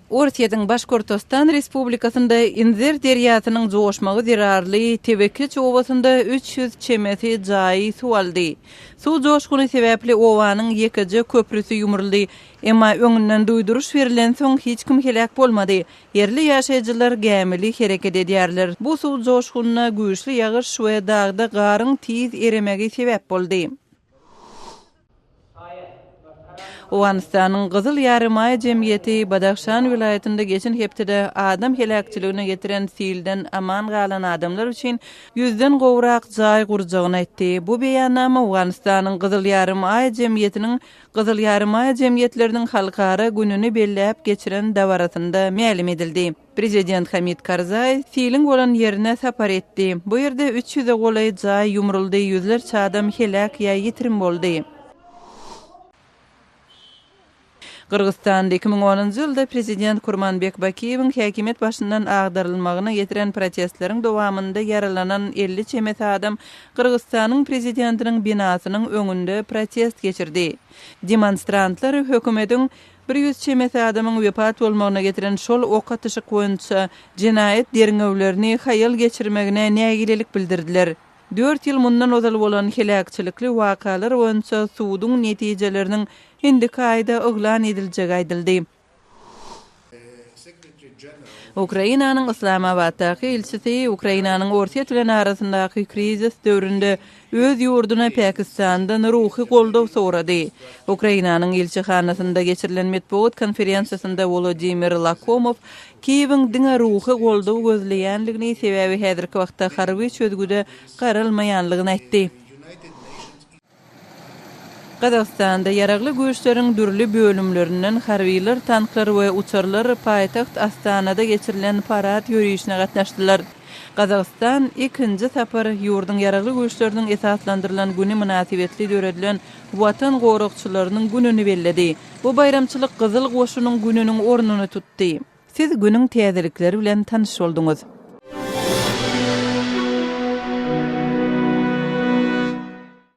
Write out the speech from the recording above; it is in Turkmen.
Orsýetiň Başkortostan Respublikasynda Inzer derýasynyň joşmagy zerarly Tebekeç obasynda 300 çemesi jaýy suw aldy. Suw joşguny sebäpli obanyň ýekeje köprüsi ýumruldy. Emma öňünden duýduryş berlensoň hiç kim heläk bolmady. Ýerli ýaşaýjylar gämili hereket edýärler. Bu suw joşgunyna güýçli ýagyş we dagda garyň tiz eremegi sebäp boldy. Owganystanyň Gyzyl Ýarymaý jemgyýeti Badahşan welaýatynda geçen hepdede adam heläkçiligine getiren silden aman galan adamlar üçin ýüzden gowrak jaý gurjagyny aýtdy. Bu beýannama Owganystanyň Gyzyl Ýarymaý jemgyýetiniň Gyzyl Ýarymaý jemgyýetleriniň halkara gününi belläp geçiren dabarasynda mälim edildi. Prezident Hamid Karzaý siliň bolan ýerine sapar etdi. Bu ýerde üç ýüze golaý jaý ýumruldy, ýüzlerçe adam heläk ýa ýitirim boldy. Gyrgyzystanda 2010-njy ýylda prezident Kurmanbek Bakiýewiň häkimiýet başyndan agdarylmagyna getiren protestleriň dowamynda ýaralanan 50 çemesi adam Gyrgyzystanyň prezidentiniň binasynyň öňünde protest geçirdi. Demonstrantlar hökümetiň 100 çemesi adamyň wepat bolmagyna getiren şol ok atyşyk boýunça jenaýat derňewlerini haýal geçirmegine nägilelik bildirdiler. Dört ýyl mundan ozal bolan heläkçilikli wakalar boýunça suduň netijeleriniň indiki aýda yglan ediljegi aýdyldy. Ukrainanyň Yslamabatdaky ilçisi Ukrainanyň Orsýet bilen arasyndaky krizis döwründe öz ýurduna Pakistandan ruhy goldaw sorady. Ukrainanyň ilçihanasynda geçirilen metbugat konferensiýasynda Wolodymyr Lakomow Kiýewiň diňe ruhy goldaw gözleýändigini, sebäbi häzirki wagtda harby çözgüde garalmaýanlygyny aýtdy. Gazagystanda Ýaragly Güýçleriň dürli bölümlerinden harbylar, tanklar we uçarlar paýtagt Astanada geçirilen parad ýörişine gatnaşdylar. Gazagystan ikinji sapar ýurduň Ýaragly Güýçleriniň esaslandyrylan güni mynasybetli döredilen Watan goragçylarynyň gününi belledi. Bu baýramçylyk Gyzyl goşunyň gününiň ornuny tutdy. Siz günüň täzelikleri bilen tanyş bolduňyz.